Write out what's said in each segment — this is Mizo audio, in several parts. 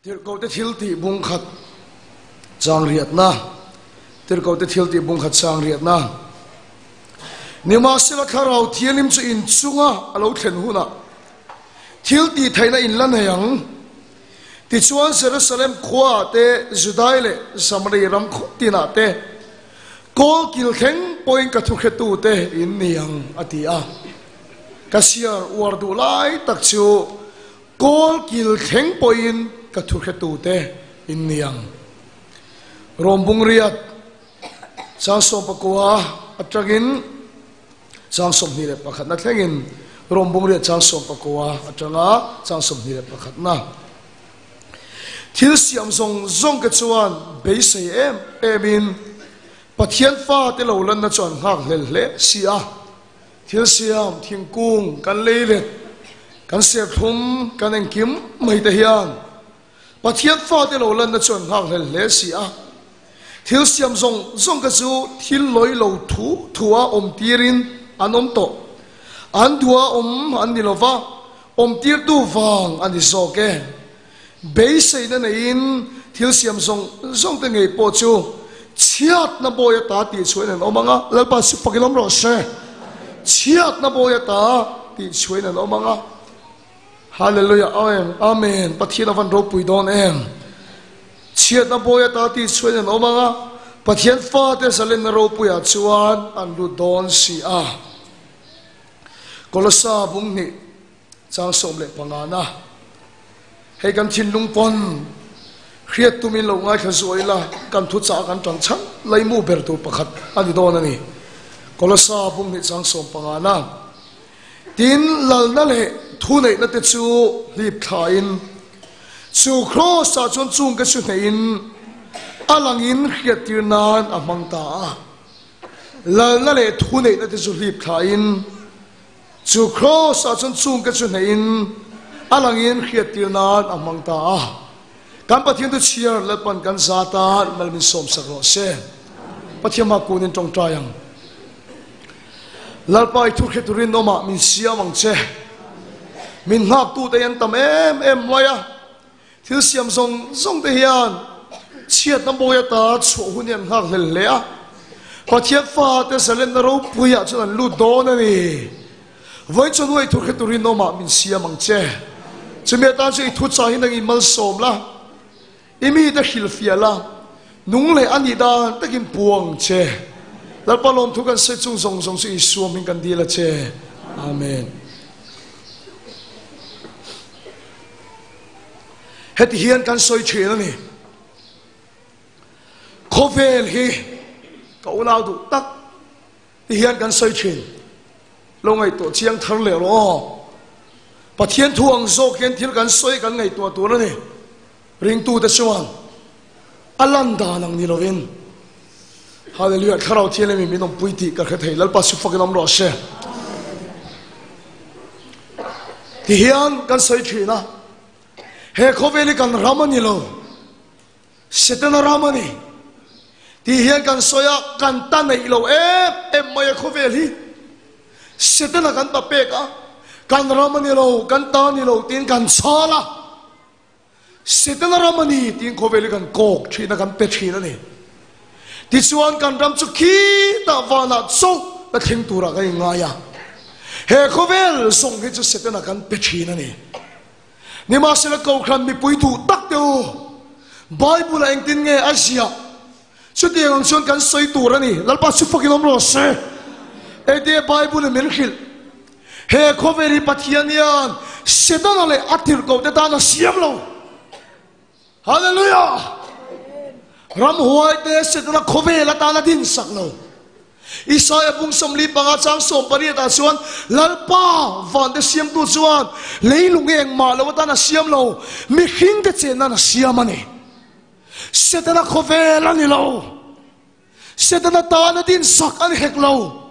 Tirhkohte thiltih bungkhat changriatna Tirhkohte thiltih bungkhat changriatna Nimahsela Thlarau Thianghlim chu in chunga a lo thlen hunah thiltih theihna in la nei ang. Tichuan Jerusalem khuaah te, Judai leh Samari ram khaw tinah te, kawl kil thleng pawhin ka thuhretute in ni ang, a ti a. Ka siar uar duh lai tak chu Kawl kil thleng pawhin ka thuhretute in ni ang. Rom Bungriat chang sawmpakua atangin chang 21na thlengin Rom Bungriat chang sawmpakua atanga chang 21na thil siam zawng zawng te chuan beisei em emin Pathian fate lo lanna chu an nghak hlel hle si a. Thil siam, thingkung, kan leilet, kan serthlum, kan engkim mai te hian Pathian fate lo lanna chu an nghakhlel hle si a. Thil siam zawng zawng te chu thil lawi lo thu thua awm tirin an awm tawh. An duha awm an ni lo va, awm tirtu vang a ni zawk e. Beiseina neiin thil siam zawng zawng te ngei pawh chu chhiatna bawi ata tih chhuahin an awm ang a, Lalpa chu fak ilawm rawh se. Chhiatna bawi ata tih chhuahin an awm ang a. Hallelujah, Amen, Amen, Pathian a van ropui dawn em. Chhiatna bawi ata tih chhuahin an awm ang a, Pathian fate zalenna ropuiah chuan an lut dawn si a. Kolosa bung hnih. Chang 15 na. Hei kan thinlung pawn hriat tumin lo ngaithla zuai ila, kan thuchah kan tan chhan laimu ber tur pakhat a ni dawn a ni. Kolosa bung hnih chang 15 na. Tin, lalna leh thuneihna te chu hlip thlain, chu Kraws-ah chuan chungte chu hneihin a langin hriattir nan a hmang ta a. Lalna leh thuneihna te chu hlip thlain, Chu Kraws-ah chuan chungte chu hneihin a langin hriattir nan a hmang ta a. Kan Pathian chu chhiar Lalpan kan za tan mal min sawmsak rawh se. Pathian hma kunin tawngtai ang. Lalpa i thu hre turin awmah min siam ang che. Min nghaktute hi an tam em em mai a. Thil siam zawng zawng te hian chhiatna mawi ata chhuah hun hi an nghak hlel hle a, Pathian fate zalenna ropuiah chuan an lut dawn a ni. Vawiin chuan uai thu hre turin awmah min siam ang che. Chumi atan chuan i thu chah hi nangin malsawm la, i mite hrilhfiah la, nung leh a nih dan takin puang ang che. Lalpa lawmthu kan sawi chung zawng zawng chu Isua hming kan dil a che. Amen. Heti hian kan sawi thin a ni. Khawvel hi ka unau duh tak ti hian kan sawi thin. Lo ngaihtuah chiang thar leh rawh aw. Pathian thu ang zawk hian thil kan sawi kan ngaihtuah tur a ni. Ringtute chuan a lan dan ang ni lovin Hallelujah Thlarau Thianghlim in min awmpui tih ka hre thei Lalpa su fakin awm rawh se. Ti hian kan sawi thin a, he khawvel hi kan ram a ni lo, Setana ram a ni. Ti hian kan sawi a, kan ta neih lo em em mai a khawvel hi. Setana kan ta pek a, kan ram a ni lo, kan ta ni lo tiin kan chhal a. Setana ram a ni tiin khawvel hi kan kawk thin a, kan pe thin a ni. Tichuan kan ram chu khitah vanah chauh la thleng turah kan inngai a. He khawvel zawng hi chu Setana kan pe thin a ni. Nimahsela Kohhran mipui duh tak te u, Bible-ah engtin nge a ziah? Chutiang ang chuan kan sawi tur a ni. Lalpa chu fakin awm rawh se. Engtinge Bible-in min hrilh? He khawvel hi Pathian hian Setana leh a tirhkoh te tan a siam lo. Hallelujah! Ramhuai te Setana khawvel atan a dinsak lo. Isaia bung 45 chang 18 ah chuan Lalpa vante siamtu chuan leilung engmah lo atan a siam lo, mihring te chen nan a siam a ni. Setana khawvel a ni lo. Setana tan a dinsak a ni hek lo.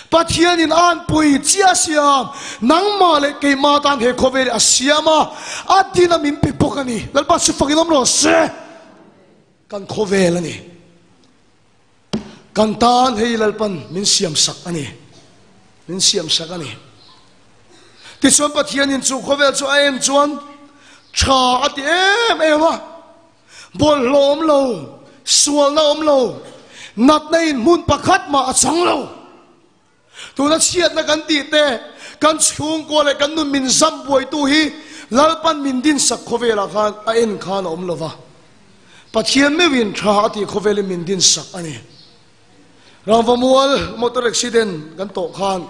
Pathianin a anpui chiah a siam, nangmah leh keimah tan he khawvel hi a siam a, a din a min pe bawk a ni. Lalpa chu fakin awm rawh se. Kan khawvel a ni. Kan tan hei Lalpan min siam sak a ni. Min siam sak a ni. Tichuan Pathianin chu khawvel chu a en chuan Tha a ti em em a, bawlhhlawh awm lo, sualna awm lo, natna in hmun pakhat mah a chang lo. Tuna chhiatna kan tih te, kan chhungkua leh kan nun min zam buaitu hi Lalpan min dinsak khawvelah khan a en khan a awm lo va. Pathian meuhin tha a tih khawvelin min dinsak a ni. Rangvamual motor accident kan tawh khan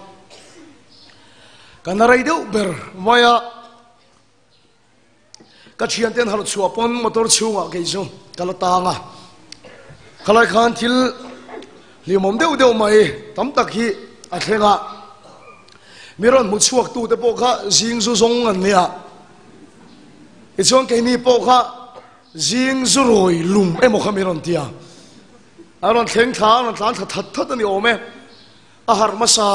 kan a rei deuh ber mai a, ka thianten harh chhuah pawn motor chhungah kei chu ka la tang a, khalai khan thil hlimawm deuh deuh mai tam tak hi a thleng a, mi rawn hmu chhuak tu te pawh kha zing zu zawng an nia, tichuan keini pawh kha zing zu rawi lum emaw kha mi rawn ti a, a rawn thleng thla a rawn tlan thla that that a ni awm e, a harh hmasa.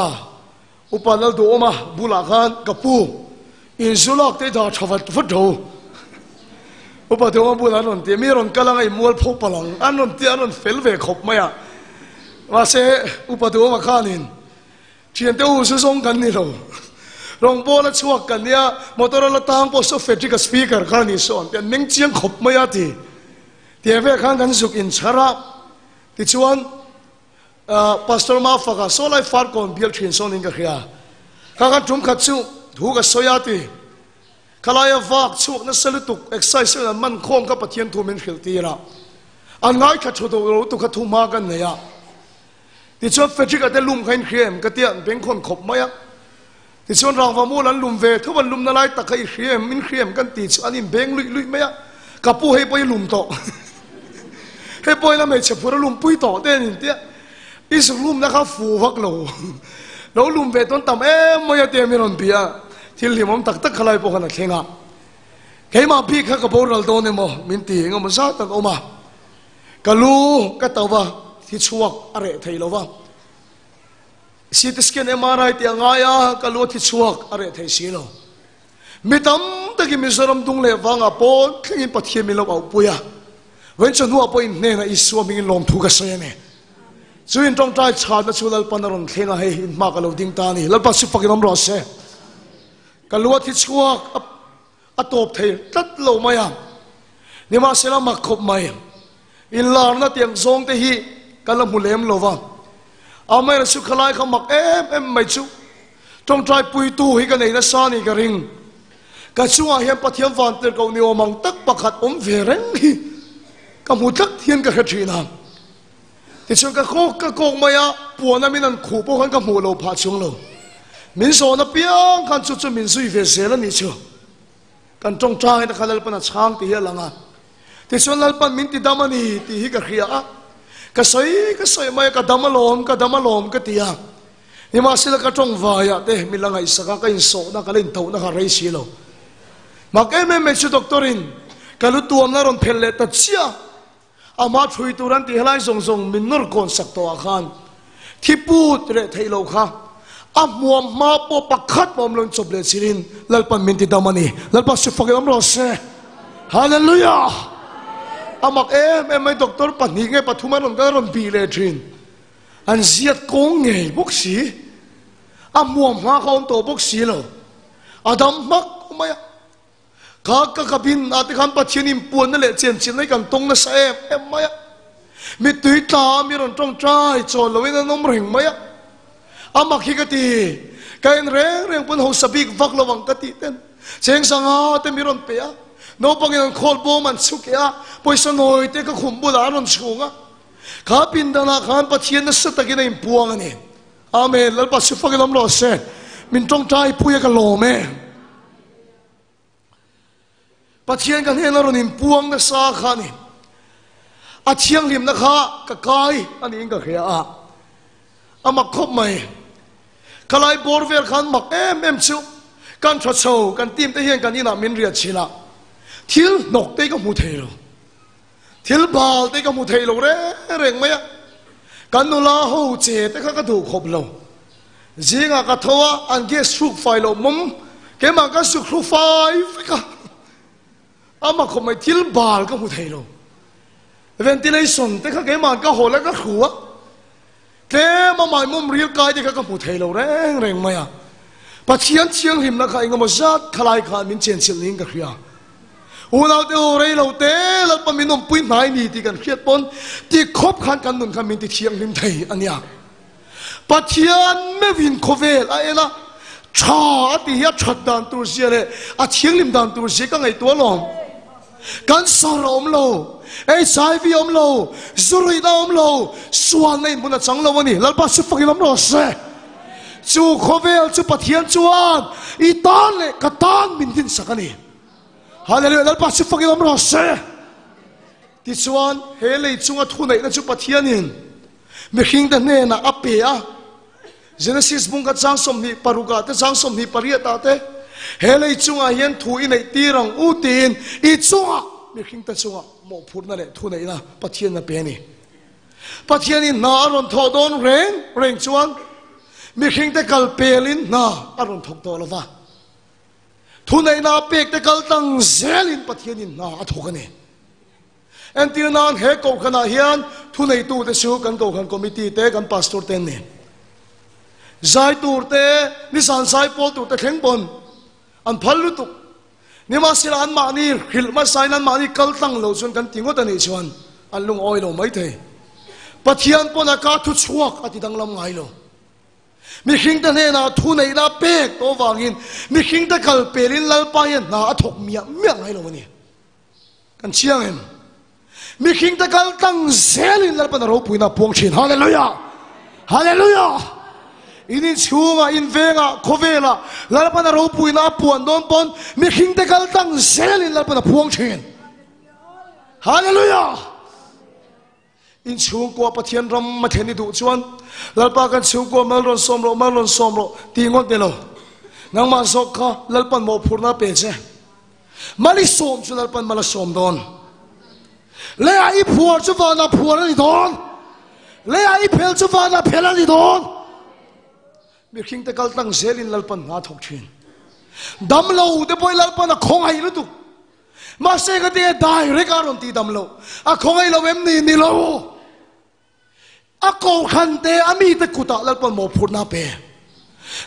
Upa Lalduhawma bulah khan ka pu in zu lak te dah tha vat vat ro. Upa Duhawma bulah an rawn ti a, mi rawn kal anga i mual pho palh ang an rawn ti a, an rawn fel ve khawp mai a. Mahse Upa Duhawma khanin thiante u zu zawng kan ni lo, rawngbawla chhuak kan nia, motor a la tang pawh saw Frederick a speaker kha a ni saw an ti a, an meng chiang khawp mai a ti. Tiang vel khan kan zuk inchhar a, tichuan Pastor Mafaka saw lai Farkawn bial thin sawn in ka hria. Kha khan tum khat chu thu ka sawi a ti. Khalaia vak chhuak nasa lutuk exercise an man khawm kha Pathian thu min hrilh tir a. An ngaithla thu duh lo lutuk kha thu hma kan nei a. Tichuan Frederick a te lum kha in hria em ka tia an bengkhawn khawp mai a. Tichuan rangva mual an lum ve tho an lumna lai tak kha i hria em in hria em kan ti chu an inbeng luih luih mai a, ka pu hei pawh i lum tawh hei pawh ila hmeichhe phur a lum pui tawh te an intia i zuk lumna kha fu vak lo lo lum ve tawn tam em mai a tia min rawn bia a, thil hlimawm tak tak kha lai pawh khan a thleng a, keimah bik kha ka boral dawn emaw min ti engemaw zat an awm a, ka lu ka tauh a thi chhuak a reh thei lo va. CT scan MRI tih a ngai a, ka lu a thi chhuak a reh thei si lo. Mi tam takin Mizoram dung leh vangah pawn thlengin Pathian min lo auhpui a. Vawiin chawhnuah pawh inhnenah Isua hmingin lawmthu ka sawi a ni. Chu in tawngtai chhatna chu Lalpan a rawn thleng a, hei in hma ka lo ding ta a ni. Lalpa chu fakin awm rawh se. Ka lu a thi chhuak a tawp thei tlat lo mai a. Nimahsela mak khawp mai. Inlarna tiang zawng te hi ka la hmu lem lo va. Amaherawhchu chu khalai kha mak em em mai chu tawngtai puitu hi ka nei nasa ni ka ring. Ka chungah hian Pathian vantirhkoh ni awm ang tak pakhat awm ve reng hi ka hmu tlat hian ka hre thin a. Tichuan ka kawk ka kawk mai a, puan a min an khuh pawh khan ka hmuh lo phah chung lo. Min zawn apiang khan chu chu min zui ve zel a nih chu. Kan tawngtai na kha Lalpan a chhang tih hi a lang a. Tichuan Lalpan min ti dam a ni tih hi ka hria a. Ka sawi ka sawi mai a, ka dam alawm, ka dam alawm ka ti a. Nimahsela ka tawng vaiah te min la ngaihsak a, ka insawhna, ka la intohna kha rei si lo. Mak em em mai chu doctor in ka lu tuamna a rawn phelh leh ta chiah a. Amah thui tur an tih helai zawng zawng min nawr kawn sak tawh ah khan thi put reh theih loh kha a hmuam hma pawh pakhat mah awm loin chawp leh chilhin Lalpan min ti dam a ni. Lalpa si fak in awm rawh se. Hallelujah! A mak em em mai doctor pahnih nge pathum an rawn kal a rawn bih leh thin. An ziat kawng ngei bawk si. A hmuam hma kha awm tawh bawk si lo. A dam hmak mai a. Kha ka cabin ah te khan Pathian inpuanna leh chenchilhna hi kan tawng nasa em em mai a. Mittui tla a mi rawn tawngtai chawn loin an awm reng mai a. A mak hi ka ti, ka en reng reng pawn hausa bik vak lo ang ka tih ten cheng sanga te mi rawn pe a, naupangin an khawl bawm an chhuk eh a, pawisa nawi te ka khum bulah an rawn chhung a. Kha pindanah khan Pathian nasa takin a inpuang a ni. Amen. Lalpa si fakin awm rawh se. Min tawngtai pui a ka lawm e. Pathian ka hnena rawn inpuang nasa kha a ni. A thianghlimna kha ka kai a niin ka hria a. A mak khawp mai. Khalai bawr vel khan mak em em chu kan tha chho kan team te hian kan inah min riah chhilh a. Thil hnawk te ka hmu thei lo. Thil bal te ka hmu thei lo reng reng mai a. Kan nula ho che te kha ka duh khawp lo. Zingah ka tho a, an gas hruk fai loh mawm, keimah ka suk hru fai vek a. Amah khawp mai thil bal ka hmu thei lo. Ventilation te kha keimah ka hawl a ka hru a. Tlem a maimawm ril kai te kha ka hmu thei lo reng reng mai a. Pathian thianghlimna kha engemaw zat khalai khan min chenchilh niin ka hria. Unaute u, rei lo te Lalpa min awmpui hnai ni tih kan hriat pawn ti khawp khan kan nun kha min ti thianghlim thei a nia. Pathian meuhin khawvel a en a, tha a ti hi a that dan tur zia leh a thianghlim dan tur zia ka ngaihtuah alawm. Cancer a awm lo, HIV a awm lo, zuruihna a awm lo, sualna in hmun a chang lo a ni. Lalpa chu fakin awm rawh se. Chu khawvel chu Pathian chuan i tan leh ka tan min dinsak a ni. Hallelujah, Lalpa chu fakin awm rawh se. Tichuan, he lei chunga thuneihna chu Pathianin mihringte hnenah a pe a. Genesis bung kha chang 26 ah te chang 28 ah te he lei chungah hian thu i neih tir ang u tiin i chungah mihringte chungah mawhphurhna leh thuneihna Pathian a pe a ni. Pathianin hna a rawn thawh dawn reng reng chuan mihringte kal pelin hna a rawn thawk tawh lo va. Thuneihna a pekte kal tlang zelin Pathianin hna a thawk a ni. Entir nan he kohhranah hian thuneitute chu kan kohhran committee te, kan pastor te an ni. Zai tur te, nizan zai pawl tur te thleng pawn an phal lutuk. Nimahsela anmahni hrilh hmasain anmahni kal tlang lo chuan kan ti ngawt a nih chuan an lungawi lo maithei. Pathian pawn a ka thuchhuak a ti danglam ngai lo. Mihringte hnenah thuneihna a pek tawh avangin mihringte kal pelin Lalpa hian hna a thawk miah miah ngai lo a ni. Kan chiang em? Mihringte kal tlang zelin Lalpan a ropuina a puang thin. Hallelujah! Hallelujah! In inchhungah, in vengah, khawvelah Lalpan a ropuina a puan dawn pawn mihringte kal tlang zelin Lalpan a puang thin. Hallelujah! In chhungkua Pathian ram a thlen i duh chuan Lalpa kan chhungkua mal rawn sawm rawh, mal rawn sawm rawh tih ngawt ni lo. Nangmah zawk kha Lalpan mawhphurhna a pe che. Mal i sawm chu Lalpan mal a sawm dawn. Leiah i phuar chu vanah phuar a ni dawn. Leiah i phel chu vanah phel a ni dawn. Mihringte kal tlang zelin Lalpan hna a thawk thin. Damlo te pawh i Lalpan a khawngaih lutuk. Mahse ka tinge direct a rawn tih dam loh? A khawngaih lo em ni? Ni lo. A kohhran te a mite kutah Lalpan mawhphurhna a pe.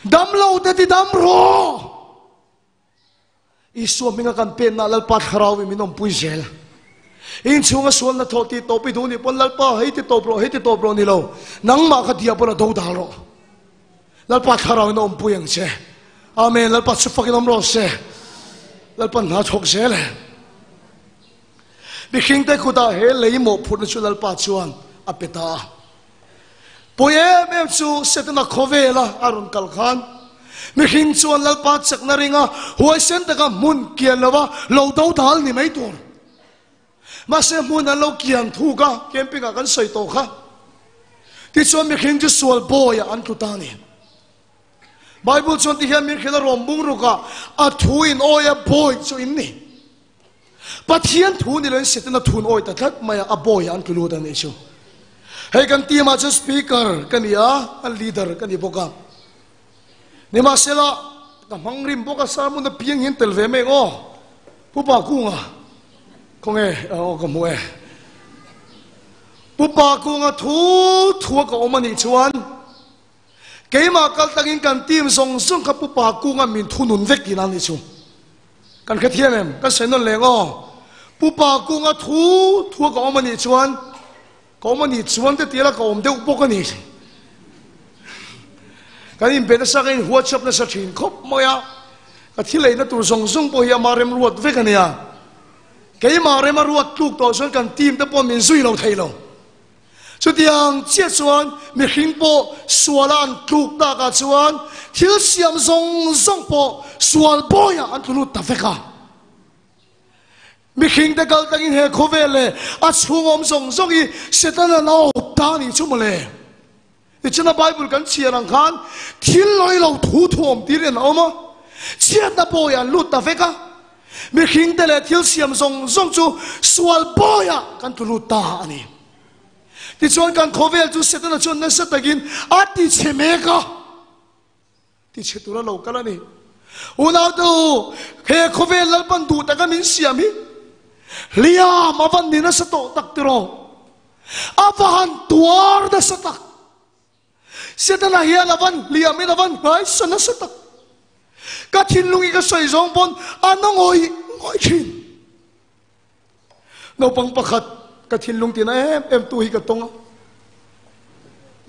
Dam lo te ti dam rawh. Isua hminga kan penna Lalpa thlarau in min awmpui zel. Inchhunga sualna thawh tih tawp i duh nih pawn Lalpa hei ti tawp rawh, hei ti tawp rawh ni lo. Nangmah kha diabol a do dal rawh. Lalpa thlarau in a awmpui ang che. Amen. Lalpa chu fakin awm rawh se. Lalpa hna thawk zel e. Mihringte kutah he lei mawhphurhna chu Lalpa chuan a pe ta a. Pawi em em chu Setana khawvela a rawn kal khan mihring chuan Lalpa chakna ringa huaisen taka hmun kian lova lo do dal ni mai tur. Mahse hmun an lo kian thuk a, camping ah kan sawi tawh kha. Tichuan mihring chu sual bawi ah an tlu ta a ni. Bible chuan ti hian min hrilh a rawm bung ruk ah a thu in awi a bawi chu in ni. Pathian thu ni loin Setana thun awi ta tlat mai a, a bawi ah an tlu lut a nih chu. Hei kan team ah chuan speaker ka ni a, an leader ka ni bawk a. Nimahsela ka hmang rim bawk a, sermon apiang hian tel ve mai ang aw. Pu Pakunga, khawnge aw ka hmu e. Pu Pakunga thu thua ka awm a nih chuan keimah kal tangin kan team zawng zawng kha Pu Pakunga min thunun vek tihna a nih chu. Kan hrethiam em? Kan sawi nawn leng aw. Pu Pakunga thu thua ka awm a nih chuan Ka awm a nih chuan te tila ka awm deuh bawk a ni. Kan inbe nasa ka in WhatsApp nasa thin khawp mai a, ka thil eina tur zawng zawng pawh hi ama rem ruat vek a nia. Keimah rem a ruat tluk tawh chuan kan team te pawh min zui lo thei lo. Chutiang chiah chuan mihring pawh suala an tluk takah chuan thil siam zawng zawng pawh sual bawiah an tlu lut ta vek a. Mihring te kal tangin he khawvel leh a chhung awm zawng zawng hi Setana nau ta nih chu mawle. Tichuan a Bible kan chhiar ang khan thil lawi lo thu thuam tir in a awm a, chhiatna bawiah an lut ta vek a. Mihring te leh thil siam zawng zawng chu sual bawiah kan tlu lut ta a ni. Tichuan kan khawvel chu Setana chuan nasa takin a ti chhe mek a. Ti chhe tura lo kal a ni. Unaute u, he khawvel Lalpan duh taka min siam hi hliam a van ni nasa tawh tak tiraw? A va han tuar nasa tak! Setana hian a van hliamin a van hmaisa nasa tak! Ka thinlung hi ka sawi zawng pawn a na ngawih ngawih thin. Naupang pakhat ka thinlung tina em em tu hi ka tawng a.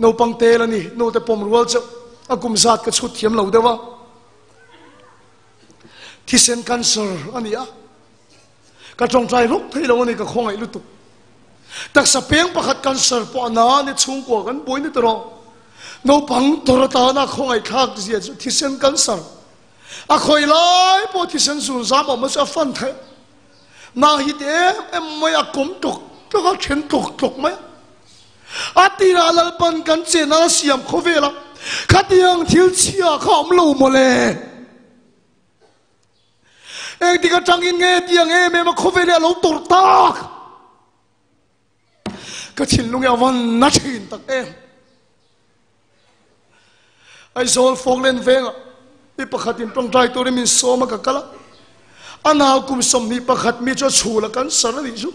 Naupang tel a ni, nute pawm rual chauh a kum zat ka chhut thiam lo deuh a. Thisen cancer a ni a. Ka tawngtai hlawk thei lo a ni, ka khawngaih lutuk. Taksa peng pakhat cancer pawh a na a ni, chhungkua kan buai ni tawh. Naupang tawrh atana khawngaih thlak zia chu thisen cancer. A khawi lai pawh thisen zun zam awm a chu a fan theih. Na hi ti em em mai a kawm tlawk tlawk a, then tlawk tlawk mai a. A tirah Lalpan kan chenna a siam khawvel a, khatiang thil chhia kha awm lo mawle. Engtik atangin nge tiang em em a khawvel hi a lo tawrh tak? Ka thinlung hi a van na thin tak em. Aizawl Falkland vengah mi pakhatin tawngtai turin min sawm a ka kal a. A nau kum 21 mi chu a chhul a cancer a nih chu.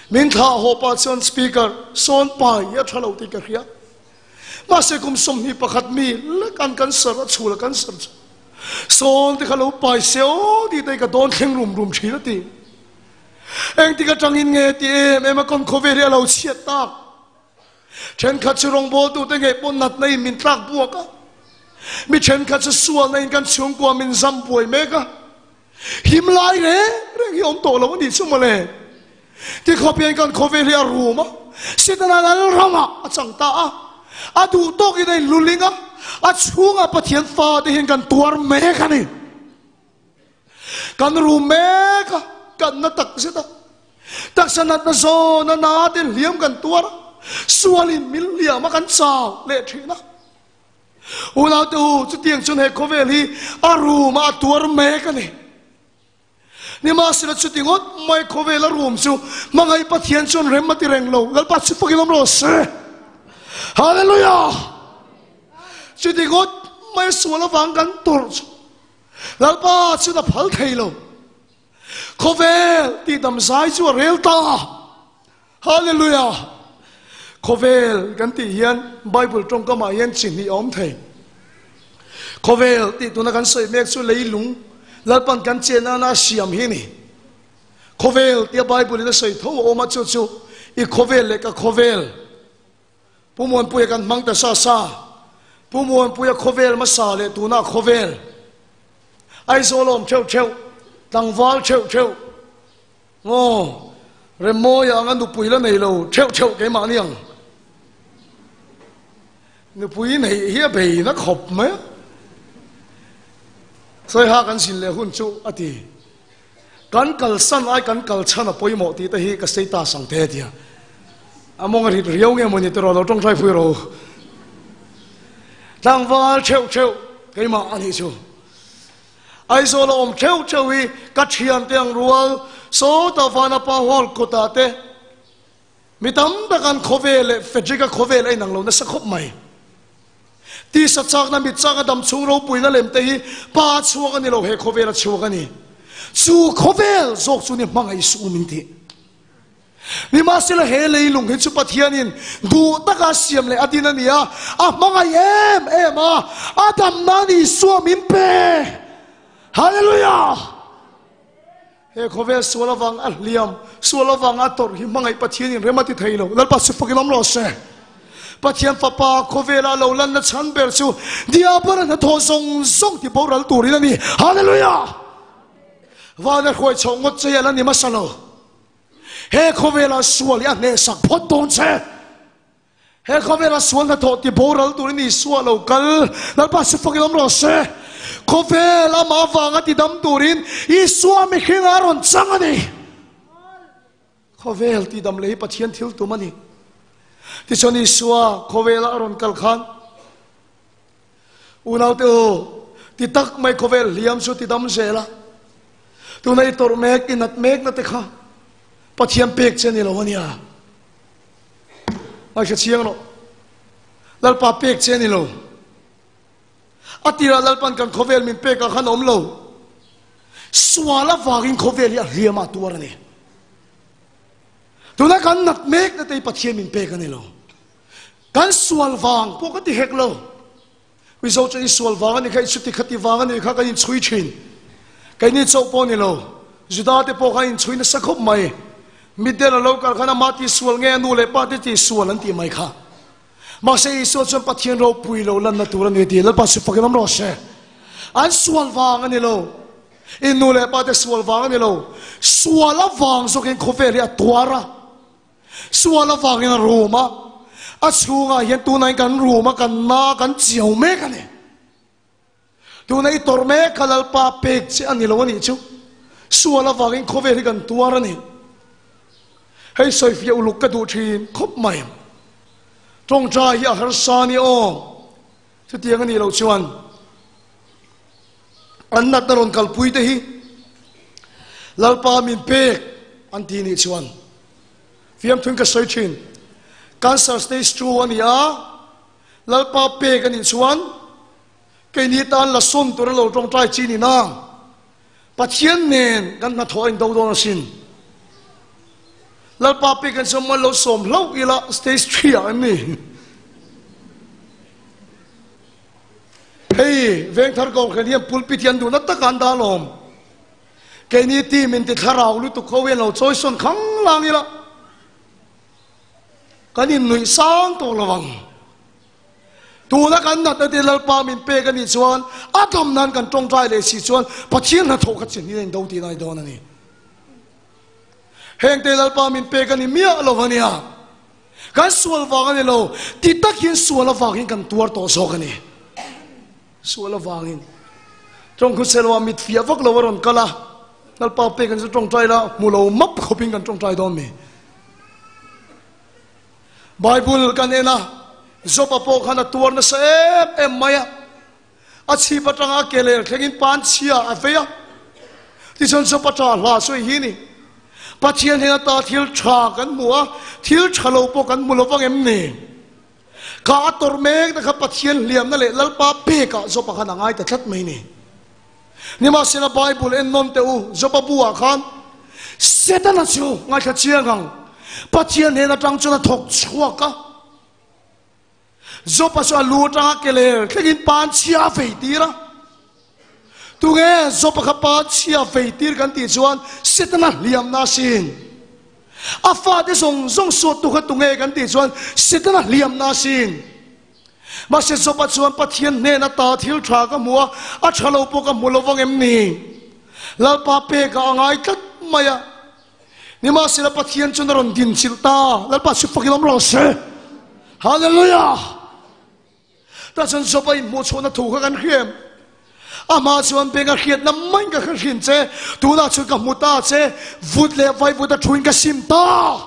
Min thlah haw pah chuan speaker sawn pai hi a tha lo tih ka hria. Mahse kum 21 mi lek an cancer a chhul a cancer chu. Sawn te kha lo pai se aw tih te hi ka dawn thleng rum rum thin a ti. Engtik atangin nge ti em em a kawn khawvel hi a lo chhiat tak. Thenkhat chu rawngbawltute ngei pawh natna in min tlak buak a, mi thenkhat chu sualna in kan chhungkua min zam buai mek a, him lai reng reng hi awm tawh lo a nih chu mawle. Ti khawp hian kan khawvel hi a rum a, Setana lal ramah a chang ta a, a duh tawkin a inluling a, a chhungah Pathian fate hian kan tuar mek a ni. Kan rum mek a, kan na tak zet a. Taksa natna zawn a na te hliam kan tuar a, sualin min hliam a kan chau leh thin a. Unaute u, chutiang chuan he khawvel hi a rum a, a tuar mek a ni. Nimahsela chuti ngawt mai khawvel a rum chu hmangaih Pathian chuan rem a ti reng lo. Lalpa chu fakin awm rawh se. Hallelujah! Chuti ngawt mai sual avang kan tawrh chu Lalpa chuan a phal thei lo. Khawvel tih dam zai chu a rel ta. Hallelujah! Khawvel kan tih hian Bible tawngkamah hian chi hnih a awm thei. Khawvel tih tuna kan sawi mek chu leilung Lalpan kan chen nana a siam hi a ni. Khawvel tia Bible in a sawi tho a awm a, chu chu i khawvel leh ka khawvel. Pu Muanpuia kan hmang ta sa sa. Pu Muanpuia khawvel hmasa leh tuna khawvel. Aizawl awm theuh theuh, tlangval theuh theuh, ngaw Remmawia anga nupui la nei lo theuh theuh keimahni ang. Nupui neih hi a bei na khawp mai a. Sawiha kan zin leh hun chu a ti. Kan kalsan ai kan kal chhan a pawimawh tih te hi ka status ang te tia. A mawng a rit riau nge mawni tiraw lo tawngtai phui ro. Tlangval theuh theuh keimah a nih chu. Aizawl a awm theuh theuh hi ka thian te ang rual sawtah Vanapa Hall kawtah te mi tam tak an khawvel leh Frederick-a khawvel a inang lo nasa khawp mai. Tisa chakna mit chak a dam chhung ropuina lem te hi pa chhuak a ni lo, he khawvel a chhuak a ni. Chu khawvel zawk chu ni hmangaih suh min ti. Nimahsela he leilung hi chu Pathianin duh taka siam leh a din a ni a, a hmangaih em em a, a dam nan Isua min pe. Hallelujah! He khawvel sual avang a hliam, sual avang a tawrh hi hmangaih Pathianin rem a ti thei lo. Lalpa chu fakin awm rawh se. Pathian Fapa khawvela lo lanna chhan ber chu Diabol-a hnathawh zawng zawng ti boral turin a ni. Hallelujah! Vana hruai chhoh ngawt che hi a la ni hmasa lo. He khawvela sual hi a hnehsak phawt dawn che. He khawvela sual hnathawh ti boral turin Isua lo kal. Lalpa chu fakin awm rawh se. Khawvel amah avanga ti dam turin Isua mihring a rawn chang a ni. Khawvel ti dam leh hi Pathian thil tum a ni. Tichuan Isua khawvela a rawn kal khan unaute u, ti tak mai khawvel hliam chu ti dam zel a. Tuna i tawrh mek, i nat mek na te kha Pathian pek che ni lo a nia. Ngaihthla chiang rawh. Lalpa pek che ni lo. A tirah Lalpan kan khawvel min pek ah khan awm lo. Sual avangin khawvel hi a hliam ah tuar a ni. Tuna kan nat mek na te hi Pathian min pek a ni lo. Kan sual vang pawh ka ti hek lo. Mizo chu i sual vang a ni kha, i chuti khati vang a ni kha kan inchhui thin. Keini chauh pawh ni lo. Juda te pawh kha inchhui nasa khawp mai. Mitdel a lo kal khan ama tihsual nge a nu leh pa te tihsual an tih mai kha. Mahse Isua chuan Pathian ropui lo lanna tur a ni tih Lalpa chu fakin awm rawh se. An sual vang a ni lo. In nu leh pa te sual vang a ni lo. Sual avang zawkin khawvel hi a tuar a. Sual avangin a rum a. A chhungah hian tunah kan rum a, kan na, kan chiau mek a ni. Tuna i tawrh mek kha Lalpa pek che a ni lo a nih chu. Sual avangin khawvel hi kan tuar a ni. Hei sawifiah uluk ka duh thin khawp mai. Tawngtai hi a harsa a ni aw. Chutiang a nih loh chuan an natna rawn kalpui te hi Lalpa min pek an ti nih chuan fiamthun ka sawi thin. Cancer stage 2 a ni a, Lalpa pek a nih chuan keini tan la sawn tur a lo tawngtai chi ni nang. Pathian nen kan hnathawh a indo dawn asin. Lalpa pek kan chuan mal lo sawm hlauh ila stage 3 ah an ni. Hei Vengthar Kohhran hian pulpit hi an duhna taka an dah alawm. Keini team in ti thlarau lutuk ho hian lo chawi sawn khang lang ila. Kan innuih sang tawh lo ang. Tuna kan natna te Lalpa min pek a nih chuan a dam nan kan tawngtai leh si chuan Pathian hnathawh kha chin hi a indo tih lai dawn a ni. Heng te Lalpa min pek a ni miah lo a nia. Kan sual vang a ni lo, ti tak hian sual avangin kan tuar tawh zawk a ni. Sual avangin tawngkhuchhe loah mit fiah vak lo a rawn kal a, Lalpa pek an chu tawngtai la, hmu lo map khawpin kan tawngtai dawn mi. Bible kan en a, Job-a pawh khan a tuar nasa em em mai a. A chhip atanga a ke ler thlengin pan chhia a vei a. Tichuan Job-a tah hla chu hi ni. Pathian hian ata thil tha kan hmu a, thil tha lo pawh kan hmu lo vang em ni? Kha a tawrh mek na kha Pathian hliamna leh Lalpa pekah Job-a khan a ngai ta tlat mai ni. Nimahsela Bible en nawn teh u, Job-a buah khan Setana chu ngaithla chiang ang, Pathian hnen atang chuan a thawk chhuak a. Job-a chu a lu atanga ke ler thlengin pan chhia a vei tir a. Tunge Job-a kha pan chhia vei tir kan tih chuan Setana hliamna asin. A fate zawng zawng suattu kha tunge kan tih chuan Setana hliamna asin. Mahse Job-a chuan Pathian hnen ata thil tha ka hmu a, a tha lo pawh ka hmu lo vang em ni? Lalpa pekah a ngai tlat mai a. Nimahsela Pathian chuan a rawn dinchilh ta. Lalpa chu fakin awm rawh se. Hallelujah! Tah chuan Job-a inhmuh chhuahna thu kha kan hria em? Amah chuan beng a hriatna maiin ka hre hrin che, tunah chuan ka hmu ta che, vut leh vaivut a thuin ka sim ta.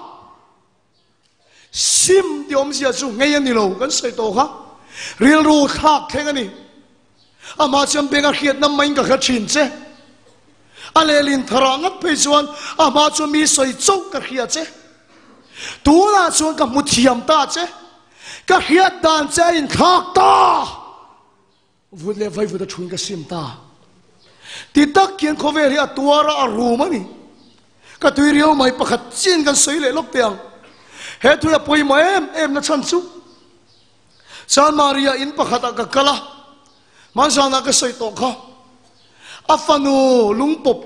Sim tih awmzia chu ngei a ni lo, kan sawi tawh kha. Rilru thlak thleng a ni. Amah chuan beng a hriatna maiin ka hre thin che. A lehlin tharah ngat phei chuan amah chu mi sawi chauh ka hria che. Tunah chuan ka hmu thiam ta che. Ka hriat dan che a inthlak ta. Vut leh vaivut a thuin ka sim ta. Ti tak hian khawvel hi a tuar a, a rum a ni. Ka tui riau mai pakhat chin kan sawi leh lawk teh ang. He tui a pawimawh em em na chhan chu San Maria in pakhatah ka kal a, hmanzanah ka sawi tawh kha. A fanu lungpawp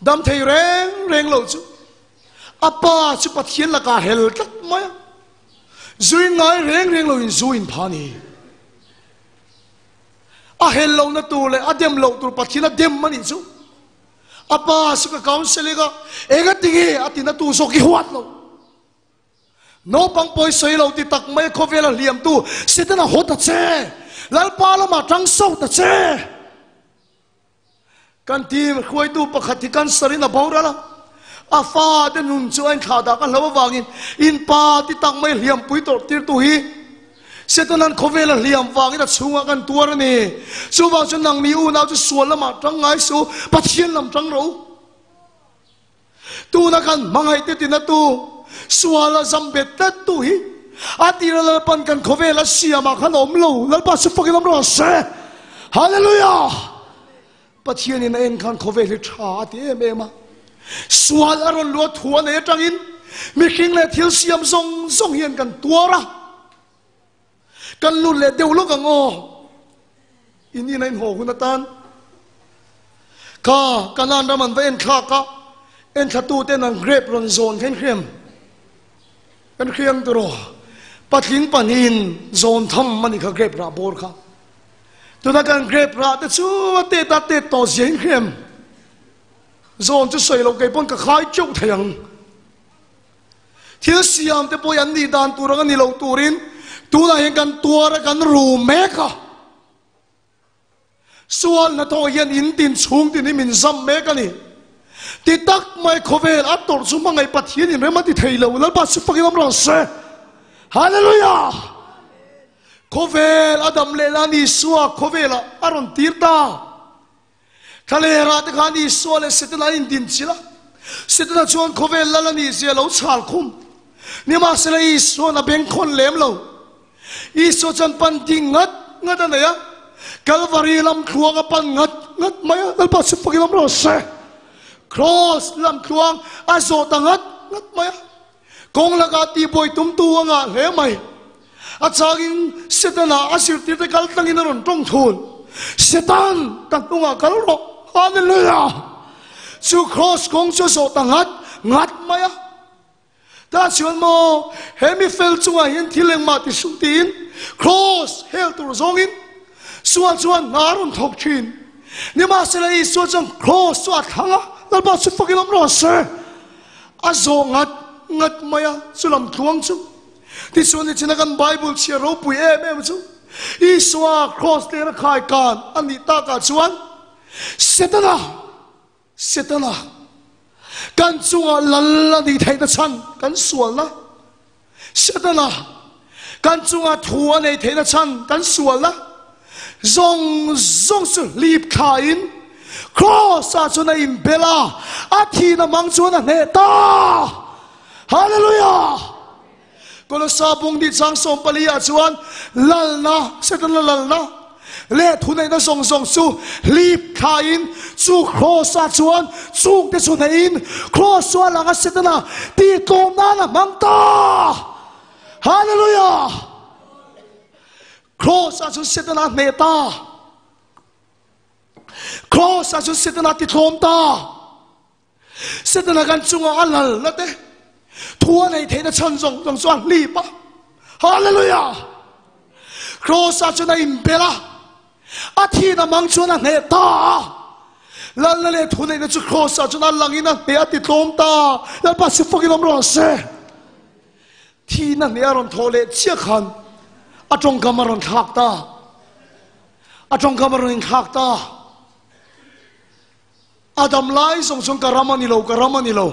dam thei reng reng lo chu a pa chu Pathian lakah hel tlat mai a, zui ngai reng reng loin zu in pha a ni. A hel lohna tur leh a dem loh tur Pathian a dem a nih chu. A pa chu ka counseling a, eng a ti nge a ti na tu zawk i huat lo. Naupang pawi sawi lo ti tak mai khawvel a hliam tu Setana haw ta che, Lalpa lamah tang so ta che. Kan team hruaitu pakhat hi cancer in a boral a, a fate nun chu a inthlah dah ka hlo avangin in pa ti tak mai hliampui tawrh tirtu hi Setana'n khawvel a hliam vangin a chhungah kan tuar a ni. Chuvang chuan nangni unau chu sual lamah tang ngai suh u, Pathian lam tang rawh u. Tuna kan hmangaih te tina tu, sual a zam bet tlat tu hi a tira Lalpan kan khawvel a siamah khan a awm lo. Lalpa chu fakin awm rawh se. Hallelujah! Pathianin a en khan khawvel hi tha a ti em em a. Sual a rawn luah thu a nei atangin mihring leh thil siam zawng zawng hian kan tuar a. Kan lut leh deuh lawk ang aw. In ina in haw hun atan. Kha Kanaan ram an va en thlak a, enthlatuten an grape rawn zawn kha in hriam. Kan hriang turaw, patling pahnihin zawn tham a ni kha grape rah bawr kha. Tuna kan grape rah te chu a tet a tet tawh zia in hriam. Zawn chu sawi loh kei pawn ka khai teuh thei ang. Thil siam te pawh hi an nih dan tur ang a ni lo turin tunah hian kan tuar a kan ru mek a. Sual hnathawh hian in tin chhung tin hi min zam mek a ni. Ti tak mai khawvel a tawrh chu hmangaih Pathian in rem a ti thei lo. Lalpa chu fakin awm rawh se. Hallelujah! Khawvel a dam leh la ni Isua khawvelah a rawn tir ta. Thlalera te khan Isua leh Setana an indin chilh a. Setana chuan khawvel lal a nih zia lo chhal khum. Nimahsela Isua'n a bengkhawn lem lo. Isua chuan pan ding ngat ngat a nei a, Kalvari lam thluang a pan ngat ngat mai a, Lalpa chu fakin awm rawh se. Kraws lam thluang a zawh ta ngat ngat mai a, kawng lakah tihbuai tumtu a ngah hle mai. A changin Setana a zirtirte kal tlangin a rawn tawng thun, Setan, ka hnungah kal rawh! Hallelujah! Chu kraws kawng chu a zawh ta ngat ngat mai a. Tah chuan maw he mi fel chungah hian thil engmah ti suh tiin kraws hel tur zawngin Sual chuan hna a rawn thawk thin. Nimahsela Isua chuan kraws chu a thlang a, Lalpa chu fakin awm rawh se. A zawh ngat ngat mai a, chu lam tluang chu. Tichuan nichina kan Bible chhiar ropui em em chu Isua kraws lera khai kan a nih takah chuan Setana, Setana, kan chungah lal a nih theihna chhan kan sualna. Setana, kan chungah thu a neih theihna chhan kan sualna. Zawng zawng chu hlip thlain Kraws-ah chuan a inbel a, a thihna hmang chuan a hneh ta. Hallelujah! Kolosa bung ni chang 14 ah chuan lalna, Setana lalna leh thuneihna zawng zawng chu hlip thlain chu Kraws ah chuan chungte chu hneihin Kraws chu a lang a Setana tihtlawm nan a hmang ta! Hallelujah! Kraws ah chuan Setana a hneh ta! Kraws ah chuan Setana a titlawm ta! Setana kan chungah a lal na te, thu a neih theihna chhan zawng zawng chu a hlip a. Hallelujah! Kraws-ah chuan a inbel a, a thihna mang chuan a hneh ta a. Lalna leh thu neihna chu Kraws-ah chuan a langin a hneh a ti tlawm ta. Lalpa chu fakin awm rawh se. Thihna hneh a rawn thawh leh chiah khan a tawngkam a rawn thlak ta. A tawngkam a rawn inthlak ta. A dam lai zawng chuan ka ram a ni lo, ka ram a ni lo.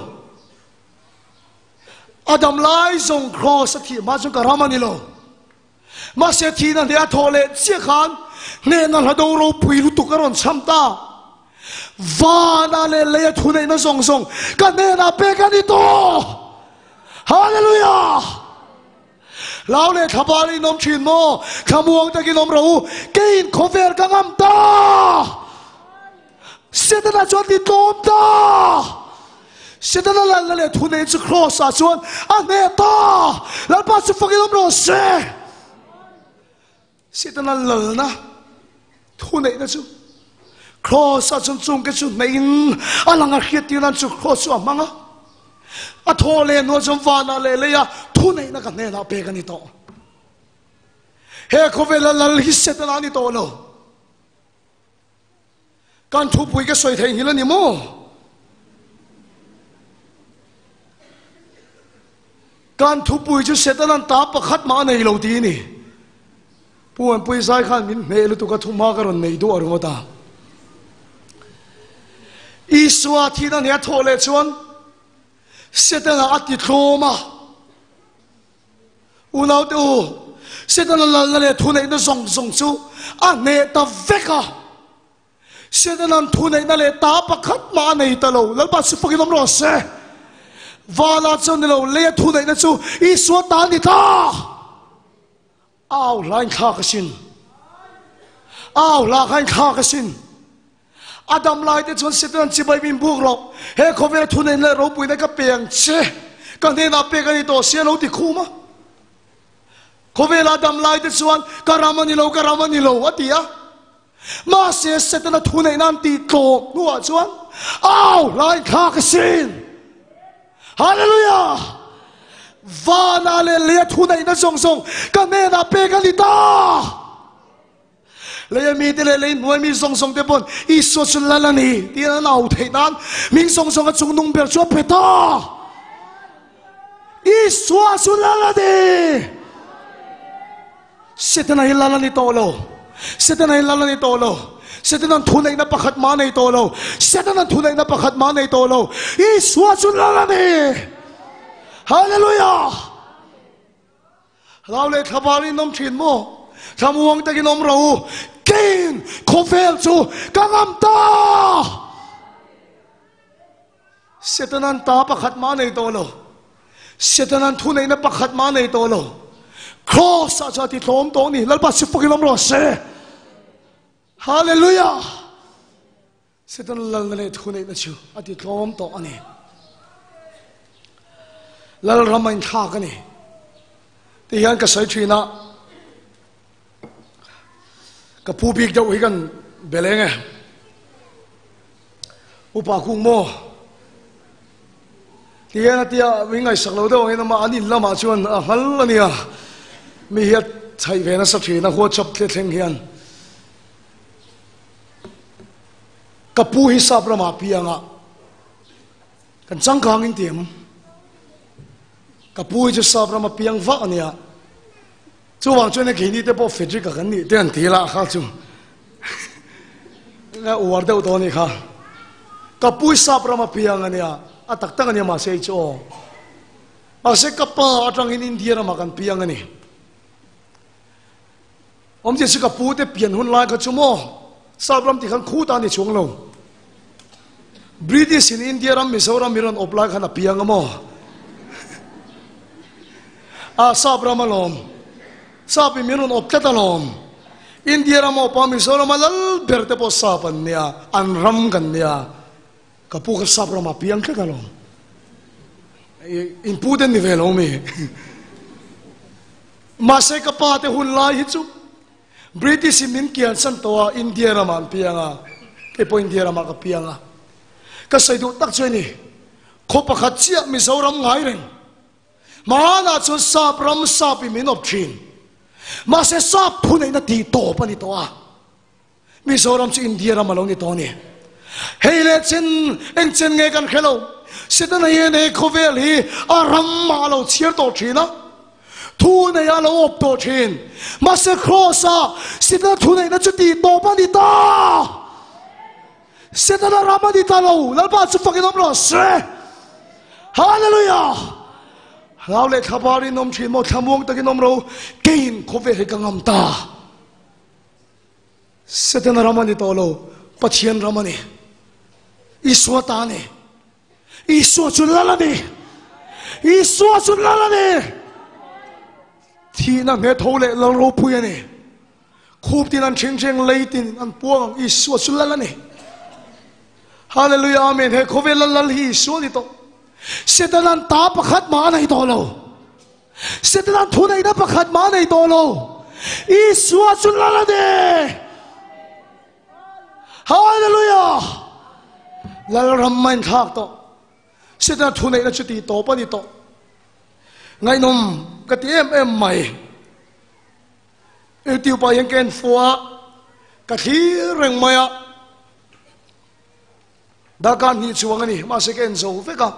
A dam lai zawng kraws a thih hma chuan ka ram a ni lo. Mahse thihna hneh a thawh leh chiah khan hnehna hla do ropui lutuk a rawn cham ta. Vana leh leia thuneihna zawng zawng ka hnenah pek a ni tawh. Hallelujah! Hlau leh thlabal in awm thin maw? Thlamuang takin awm rawh u, keiin khawvel ka ngam ta! Setana chuan ti tlawm ta! Setana lalna leh thu nei chu Kraws ah chuan a hneh ta! Lalpa chu fakin awm rawh se! Setana lalna thu neihna chu Kraws ah chuan chungte chu hneihin a lang a hriattir nan chu Kraws chu a hmang a. A thaw leh hnuah chuan vanah leh leia thu neihna ka hnenah pek a ni tawh. He khawvela lal hi Setana a ni tawh lo. Kan thupui ka sawi theihnghilh a ni maw? Kan thupui chu Setana'n ta pakhat mah a nei lo tih a ni. Pu Anpui zai khan min hmeh lutuk a thumha ka rawn nei duh a ringawt a. Isua thihna nia thawh leh chuan Setana a ti tlawm a. Unaute u, Setana lalna leh thuneihna zawng zawng chu a hneh ta vek a. Setana'n thuneihna leh ta pakhat mah a nei ta lo. Lalpa chu fakin awm rawh se. Vala chuan ni lo, leia thuneihna chu Isua ta a ni ta. Au hlain thlak asin. Au hla khain thlak asin. A dam lai te chuan Setanan chibai min buk rawh. He khawvel thuneihna leh ropuina ka pe ang che. Ka hnenah pek a ni tawh sia lo ti khum a. Khawvela dam lai te chuan ka ram a ni lo, ka ram a ni lo a ti a. Mahse Setana thu neih nan tih tlawm hnuah chuan au hlain thlak asin. Hallelujah! Vana leh leia thu neihna zawng zawng ka hnenah pek a ni ta. Leia mite leh lei hnuai mi zawng zawng te pawn Isua chu lal a ni tiin an au theih nan hming zawng zawng a chung nung ber chu a pe ta. Isua chu lal a ni. Setana hi lal a ni tawh lo. Setana hi lal a ni tawh lo. Setana'n thu neihna pakhat mah a nei tawh lo. Setana'n thu neihna pakhat mah a nei tawh lo. Isua chu lal a ni. Hallelujah! Hlau leh thlabar in awm thin maw? Thlamuang takin awm ro u. Keiin khawvel chu ka ngam ta! Setana'n ta pakhat mah a nei tawh lo. Setana'n thuneihna pakhat mah a nei tawh lo. Kraws-ah chuan a ti tlawm tawh a ni. Lalpa chu fakin awm rawh se. Hallelujah! Setana lalna leh thuneihna chu a ti tlawm tawh a ni. Lalram a inthlak a ni. Ti hian ka sawi thin a, ka pu bik deuh hi kan beleng e. Upa kung maw? Ti hian a tia, min ngaihsak lo deuh angin amah an in lamah chuan a nghal a nia. Mi hi a chhaih ve nasa thin a, WhatsApp te thleng hian. Ka pu hi sap ramah pianga kan changkang in ti em? Ka pu hi chu sap rama piang vak a nia. Chuvang chuan keini te pawh Frederick-a kan nih te an ti lah kha chu nga uar deuh tawh a nih kha. Ka pu sap rama piang a nia, a tak tak a nia mahse hei chu aw. Mahse ka pa atangin India ramah kan piang a ni. Awmzia chu ka pu te pian hun lai kha chu maw sap ram tih khan khu ta a ni chuang lo. British in India ram Mizoram i rawn awp lai khan a piang a maw? A sap ram alawm. Sap in min rawn awp tlat alawm. India ram a awp a Mizoram a lal ber te pawh sap an nia, an ram kan nia. Ka pu kha sap ramah piang tlat alawm. In pu te ni ve lo mi. Mahse ka pa te hun lai hi chu British in min kian san tawh a, India ramah an piang a, kei pawh India ramah ka piang a. Ka sawi duh tak chu hei ni, khaw pakhat chiah Mizoram ngai reng. Hmanah chuan sap ram sap in min awp thin. Mahse sap thuneihna tih tawp a ni tawh a. Mizoram chu India ram a lo ni tawh a ni. Hei leh chen eng chen nge kan hre lo. Setana hian he khawvel hi a ram ah a lo chhiar tawh thin a, thu nei ah a lo awp tawh thin. Mahse Kraws ah Setana thu neihna chu tih tawp a ni ta. Setana ram a ni ta lo. Lalpa chu fakin awm rawh se. Hallelujah! Hlau leh thlabar in awm thin maw, thlamuang takin awm ro, keiin khawvel hi ka ngam ta. Setana ram a ni tawh lo, Pathian ram a ni. Isua ta a ni. Isua chu lal a ni. Isua chu lal a ni. Thihna hme tho leh lal ropui a ni. Khup tin an ṭhing ṭhing, lei tin an puang ang, Isua chu lal a ni. Hallelujah, Amen. He khawvel lal lal hi Isua a ni tawh. Setana'n ta pakhat mah a nei tawh lo. Setana'n thuneihna pakhat mah a nei tawh lo. Isua chu lal a ni. Hallelujah! Lalram a inthlak tawh. Setana thuneihna chu tih tawp a ni tawh. Ngaihnawm ka ti em em mai. YouTube ah hian ka en fua a, ka thlir reng mai a. Darkar hnih chuang a ni, mahse ka en zo vek a.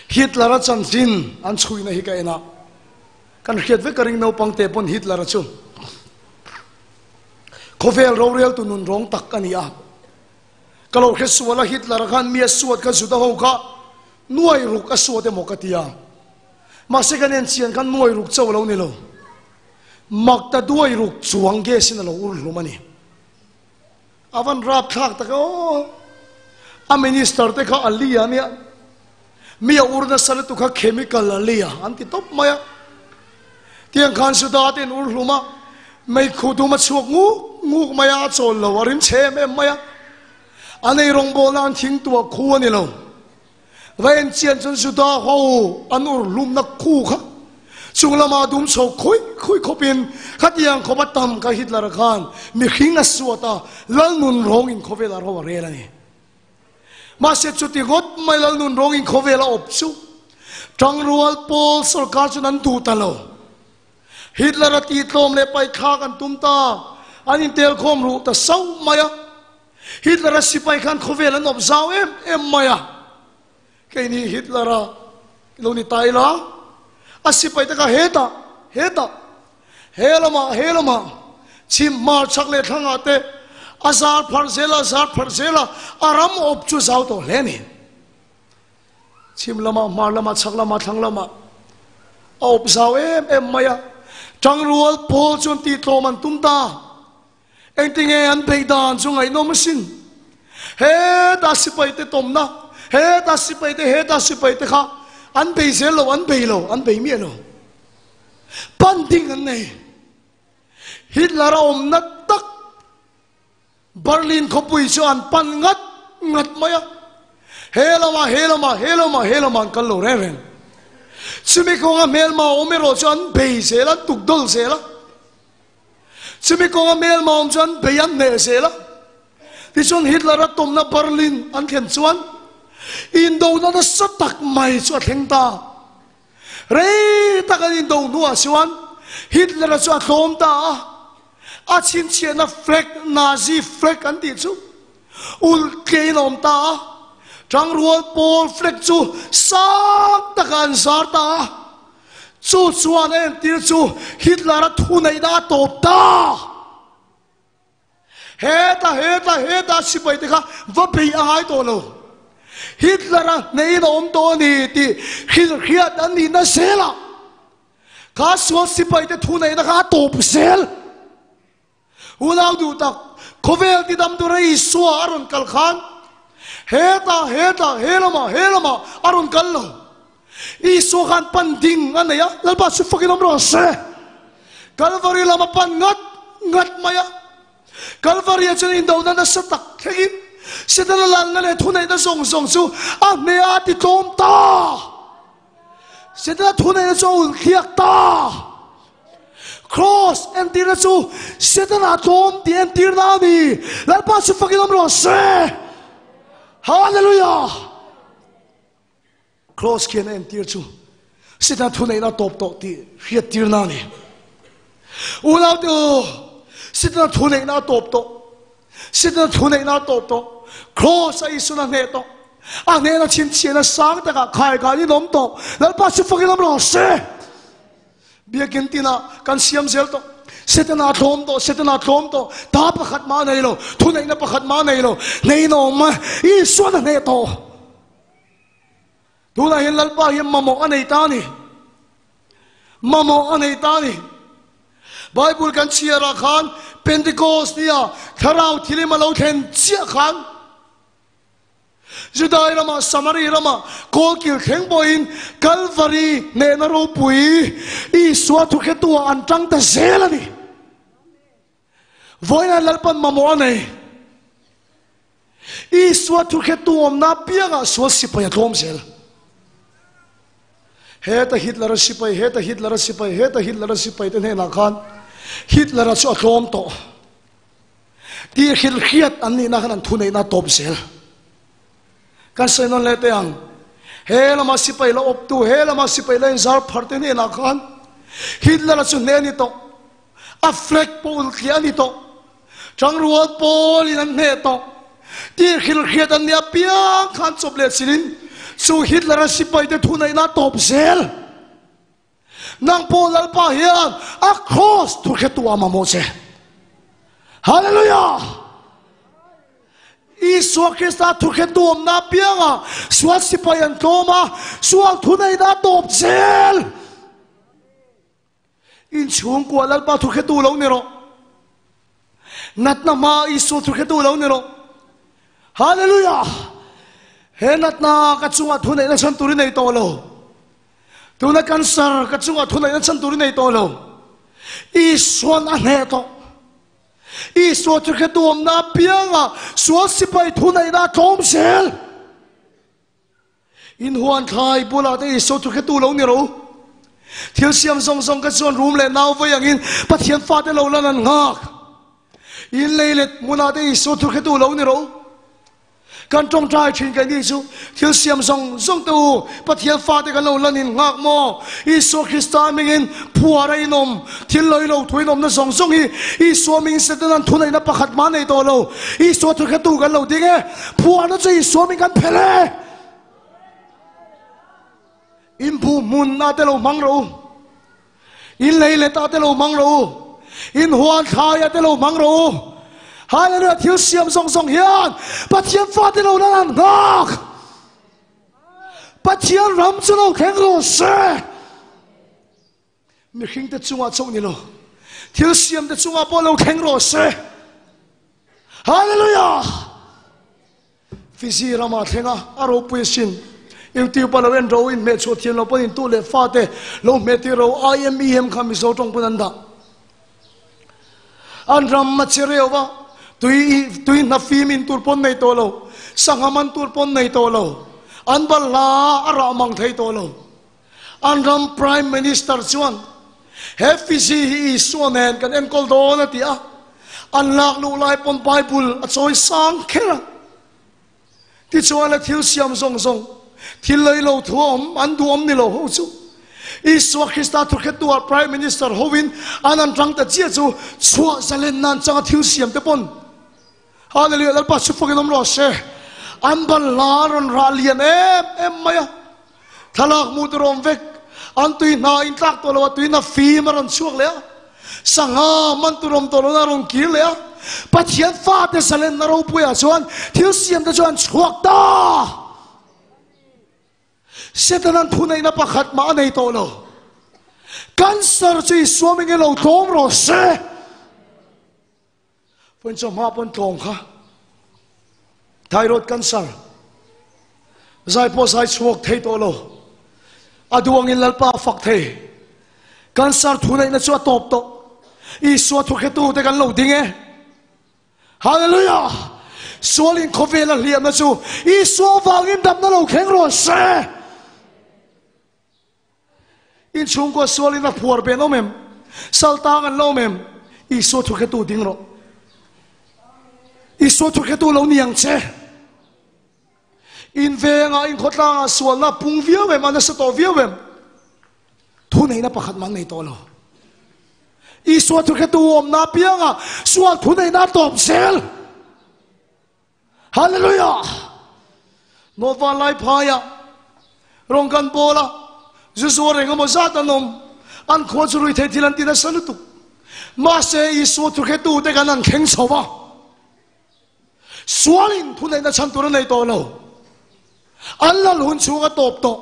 Hitler-a chanchin an chhuina hi ka en a, kan hriat vek ka ring naupang te pawn Hitler-a chu khawvel roreltu nun rawng tak a ni a. Ka lo hre sual a, Hitler-a khan mi a suat kha Juda ho kha nuai ruk a suat emaw ka ti a. Mahse kan en chian khan nuai ruk chauh a lo ni lo, mak ta duai ruk chuang gas in a lo ur hlum a ni. A van rap thlak tak e aw. A minister te kha a li a nia. Mi a ur nasa lutuk kha chemical a li a an ti tawp mai a. Tiang khan Juda te in ur hlum a, meikhu dum a chhuak nguk nguk mai a, a chawl lo, a rim chhe em em mai a. An ei rawngbawlna an thing tuah khu a ni lo. Va en chian chuan Juda ho an ur hlumna khu kha. Chung lama dum chho khawi khawi khawpin khatiang khawp a tam kha Hitler-a khan mihring a suat a, Lalnun rawngin khawvel a ro a rel a ni. Mahse chuti ngawt mai Lalnun rawngin khawvel a awp chu Tangrual pawl sorkar chuan an duh ta lo. Hitler-a tihtlawm leh paithlak an tum ta, an intelkhawm ruh ta sauh mai a. Hitler-a sipai khan khawvel an awp zau em em mai a. Keini Hitler-a lo ni ta ila, a sipai te kha hetah, hetah, he lamah, he lamah, chhim hmar chhak leh thlangah te a zar pharh zel a, zar pharh zel a, a ram awp chu zau tawh hle a ni. Chhim lamah, hmar lamah, chhak lamah, thlang lamah a awp zau em em mai a. Tangrual pawl chuan tihtlawm an tum ta. Engtinge an beih dan chu ngaihnawm asin. Heta sipaite tawmna, heta sipaite, heta sipaite kha an bei zel lo, an bei lo, an bei miah lo. Pan ding an nei. Hitler a awmna tak Berlin khawpui chu an pan ngat ngat mai a. He lamah, he lamah, he lamah, he lamah an kal lo reng reng. Chumi kawnga hmelma awm erawh chu an bei zel a, an tukdawl zel a. Chumi kawnga hmelma awm chu an bei an hneh zel a. Tichuan Hitler a tawmna Berlin an thlen chuan indona nasa tak mai chu a thleng ta. Rei tak an indo hnuah chuan Hitler a chu a tlawm ta a. A chhinchhiahna flag, Nazi flag an tih chu ulh tliahin a awm ta a. Tangrual pawl flag chu sang takah an zar ta a. Chu chuan a entir chu Hitler a thuneihna a tawp ta. Heta, heta, heta sipai te kha va bei a ngai tawh lo. Hitler a hneiin a awm tawh a ni tih hrilhhriat an nihna zelah kha sual sipai te thuneihna kha a tawp zel. Unau duh tak, khawvel tidam tura Isua a rawn kal khan heta, heta, he lamah, he lamah a rawn kal lo. Isua khan pan ding a nei a, Lalpa chu fakin awm rawh se. Kalvari lam a pan ngat ngat mai a. Kalvari ah chuan indona nasa tak thlengin Setana lalna leh thuneihna zawng zawng chu a hmeh a ti tlawm ta. Setana thuneihna chu a ulh thliak ta. Cross entirna chu Setana tlawm tih entirna a ni. Lalpa chu fakin awm rawh se. Hallelujah! Cross khian a entir chu Setana thuneihna a tawp tawh tih hriattirna a ni. Unaute u, Setana thuneihna a tawp tawh. Setana thuneihna a tawp tawh. Cross a Isuan a hneh tawh. A hnehna chhinchhiahna sang takah khaikan in awm tawh. Lalpa chu fakin awm rawh se. Biakin tinah kan siam zel tawh. Setana a tlawm tawh, Setana a tlawm tawh. Ta pakhat mah a nei lo, thuneihna pakhat mah a nei lo. Hneiin a awm a, Isuan a hneh tawh. Tunah hian Lalpa hian mamawh a nei ta a ni. Mamawh a nei ta a ni. Bible kan chhiarah khan Pentecost nia thlarau thilim a lo thlen chiah khan Judai ramah, Samari ramah kawlkil thleng pawhin Kalvari hnehna ropui Isua thuhretuah an tang ta zel a ni. Vawiinah Lalpan mamawh a nei. Isua thuhretu awmna apiangah sual sipai a tlawm zel. Heta Hitler-a sipai, heta Hitler-a sipai, heta Hitler-a sipai te hnenah khan Hitler-a chu a tlawm tawh. Tih hrilhhriat an nihna khan an thuneihna a tawp zel. Kan sawi nawn leh teh ang. He lama sipai la awptu, he lama sipai la inzar phar te hnenah khan Hitler-a chu hneh a ni tawh. A flag pawh ulh thliah a ni tawh. Tangrual pawlin an hneh tawh. Tih hrilhhriat an nih apiang khan chawp leh chilin chu Hitler-a sipaite thuneihna a tawp zel. Nang pawh Lalpa hian a cross tur kha tu a mamawh che. Hallelujah! Isua Krista thurkhetu awmna apianga sual sipai an tlawm a, sual thuneihna a tawp zel. Inchhungkua Lalpa thurkhetu lo ni rawh. Natna hma Isua thurkhetu lo ni rawh. Hallelujah! He natna ka chungah thuneihna chhan tur i nei tawh lo. Tuna cancer ka chungah thuneihna chhan tur i nei tawh lo. Isuan a hneh tawh. Isua chu hretu awmna apianga sual sipai thuneihna a tlawm zel. In huan thlai bulah te Isua chu hretu lo ni ro. Thil siam zawng zawng ka chuan rum leh nau vawi angin Pathian fate lo lan an nghak. In lei let hmunah te Isua thu hretu lo ni rawh u. Kan tawngtai thin keini chu thil siam zawng zawng te u, Pathian fate kan lo lan in nghak maw? Isua Krista hmingin phuar a inawm, thil lei lo thu inawmna zawng zawng hi Isua hmingin Setanan thuneihna pakhat mah nei tawh lo. Isua thu hretu kan lo ding e, phuarna chu Isua hming kan phelh e. In bu hmunna te lo hmang rawh u. In lei let ah te lo hmang rawh u. In huan thlai ah te lo hmang rawh u. Hallelujah thil siam zawng zawng hian Pathian fate lo lan an nghak. Pathian ram chu lo thleng rawh se. Mihring te chungah chauh ni lo. Thil siam te chungah pawh lo thleng rawh se. Hallelujah! Fiji ramah thleng a, a ropui asin. YouTube a lo en ro in hmeh chhuah thiam lo pawn in tu leh fa te lo hmeh tir ro IMEM kha Mizo tawng pawn an dah. An ram a che reuh va, tui tui hna fim in tur pawn nei tawh lo, sangha man tur pawn nei tawh lo, an balhla a rah mang thei tawh lo. An ram Prime Minister chuan he Fiji hi Isua nen kan enkawl dawn a ti a, an lak luh lai pawn Bible a chawi sang kher a. Tichuan a thil siam zawng zawng, thil lei lo thu a awm, an duh awm ni lo ho chu Isua Krista thukhettu-ah Prime Minister hovin an an tang ta chiah chu chhuah zalen nan changa thil siam te pawn Hallelujah Lalpa chu fakin awm rawh se. An balhla a rawn rah lian em em mai a. Thlalak hmuh tur a awm vek. An tui hna in tlak tawh lo a, tuina fim a rawn chhuak leh a. Sangha man tur awm tawh lohna a rawn kir leh a. Pathian fate zalenna ropuiah chuan thil siamte chu an chhuak ta. Setanan thuneihna pakhat mah a nei tawh lo. Cancer chu Isua mingin lo tlawm rawh se. Vawiin chawhma pawn tlawm kha thyroid cancer zai pawh zai chhuak thei tawh lo a duangin lalpa a fak thei cancer thu neihna chu a tawp tawh Isua thu hretu te kan lo ding e Hallelujah sualin khawvel a hliamna chu Isua vangin damna lo thleng rawh se Inchhungkua sualin a phuar ben awm em? Saltang an la awm em? Isua thu hretu ding rawh. Isua thu hretu lo ni ang che. In vengah, in khawtlangah sualna a pung viau em? A nasa tawh viau em? Thu neihna pakhat mah an nei tawh lo. Isua thu hretu awmna apiangah sual thu neihna a tawp zel. Hallelujah! Nova lai phaiah rawng kan bawl a, zu zuar eng emaw zat an awm. An khua chu rui thei thil an ti nasa lutuk. Mahse, Isua thuhretute kan han thleng chho va, sualin thuneihna chhan tur a nei tawh lo. An lal hun chhung a tawp tawh.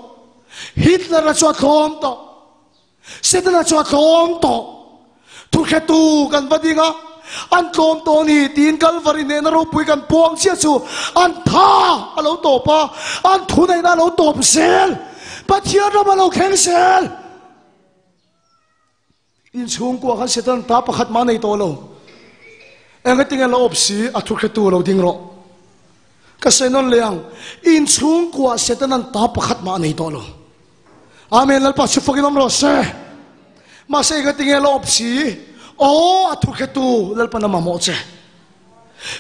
Hitler-a chu a tlawm tawh. Setana chu a tlawm tawh. Thuhretu kan va ding a, an tlawm tawh a ni tiin Kalvari hnehna ropui kan puang chiah chu an tha a lo tawp a, an thuneihna a lo tawp zel. Pathian ram a lo thleng zel. Inchhungkua khan Setana ta pakhat mah a nei tawh lo. Engatinge la awp si a thuhretu lo ding rawh. Ka sawi nawn leh ang, inchhungkua Setana'n ta pakhat mah a nei tawh lo. Amen Lalpa chu fakin awm rawh se. Mahse ka tinge la awp si. Aw a thu hretu Lalpan a mamawh che.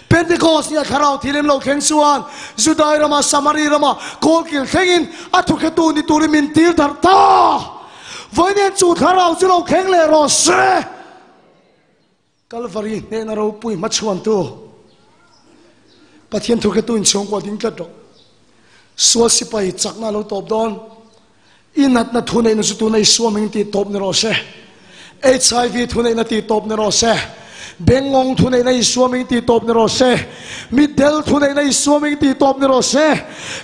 Pentecost ni a thlarau thilem lo thleng chuan Judai rama Samari rama kawlkil thlengin a thu hretu ni turin min tir darh ta. Vawiin chu thlarau chu lo thleng leh rawh se. Kalvari hnehna ropui hmachhuantu Pathian thu hretu inchhungkua ding tlat rawh. Sual sipai chakna a lo tawp dawn. I natna thuneihna chu tuna i suaming tih tawp ni rawh se. HIV thuneihna tih tawp ni rawh se. Bengngawng thuneihna i suaming tih tawp ni rawh se. Mitdel thuneihna i suaming tih tawp ni rawh se.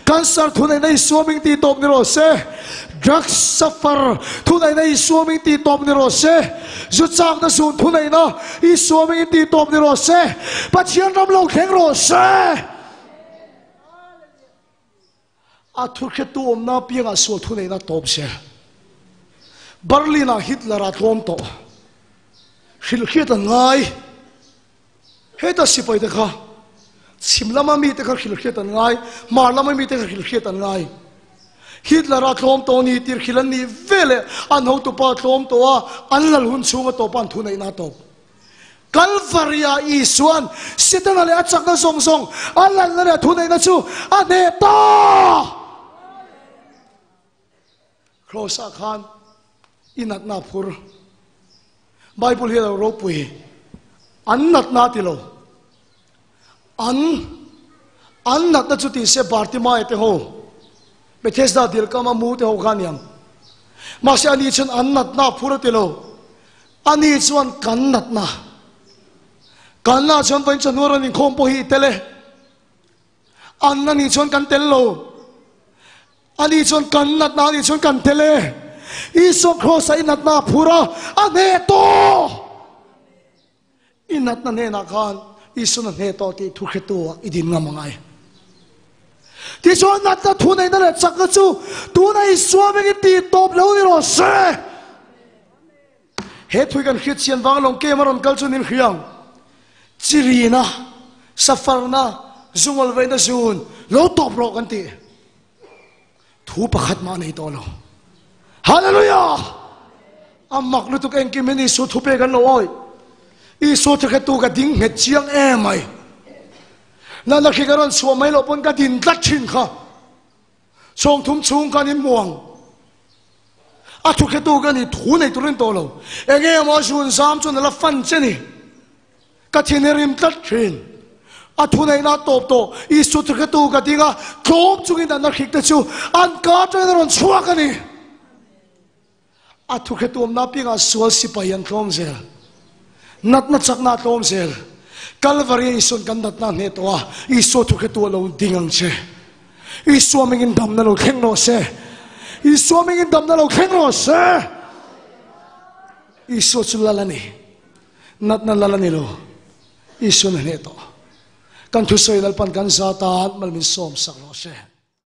Cancer thuneihna i suaming tih tawp ni rawh se. Drugs suffer thuneihna Isua hming tih tawp ni rawh se. Zu chakna zun thuneihna Isua hming tih tawp ni rawh se. Pathian ram lo thleng rawh se. A thu hretu awmna apiangah sual thuneihna tawp zel. Berlin-ah Hitler-a tlawm tawh. Hrilh hriat an ngai. Heta sipai te kha chhim lama mite kha hrilh hriat an ngai, hmar lama mite kha hrilh hriat an ngai. Hitler-a tlawm tawh ni tir khil an nih veleh an hotupa tlawm tawh a, an lal hun chhunga tawpa an thuneihna a tawp. Kalvaria Isua'n Setana leh a chakna zawng zawng a lalna leh a thuneihna chu a hneh ta! Kraws-ah khan i natna a phur. Bible hi a lo ropui. An natna a ti lo. An an natna chu ti se Bartimaia te ho, Bethesda dil kama mu te ho kha a ni ang. Mahse ani chuan an natna a phur a ti lo. Ani chuan kan natna, kan lah chuan vawiin chawhnu a rawn inkhawm pawh hi i tel e. An ani chuan kan tel lo. Ani chuan kan natna ani chuan kan tel e. Isua Kraws-ah i natna a phur a, a hneh tawh. I natna hnenah khan Isuan a hneh tawh tih thu hretu ah i din ngam angai. Tichuan natna thu neihna leh chakna chu tuna Isua vengin tih tawp lo ni rawh se. He thui kan hriat chian vang lawng kem a rawn kal chu nin hriang. Chirina, safarna, zungawl veina zun lo tawp rawh kan ti. Thu pakhat mah nei tawh lo. Hallelujah! A mak lutuk engkim in Isua thu pek an lo awi. Isua thu khetu ka ding nghet chiang em mai. Nana khi ka rawn chhuah mai loh pawn ka din tlat thin kha. Chawngthum chhung khan in muang. A thu khetu ka ni thu nei turin tawh lo. Enge emaw zun zam chuan a la fan che ni. Ka thin hi rim tlat thin. A thuneihna a tawp tawh. Isua thu hretu ka ding a, tlawm chungin an hrik te chu an ka atangin a rawn chhuak a ni. A thu hretu awmna apiangah sual sipai an tlawm zel. Natna chakna a tlawm zel. Kalvari a Isua'n kan natna a hneh tawh a, Isua thu hretu a lo ding ang che. Isua mingin damna lo thleng rawh se. Isua mingin damna lo thleng rawh se. Isua chu lal a ni. Natna lal a ni lo. Isuan a hneh tawh. Kan thusawi Lalpan kan za tan mal min sawm sak rawh se.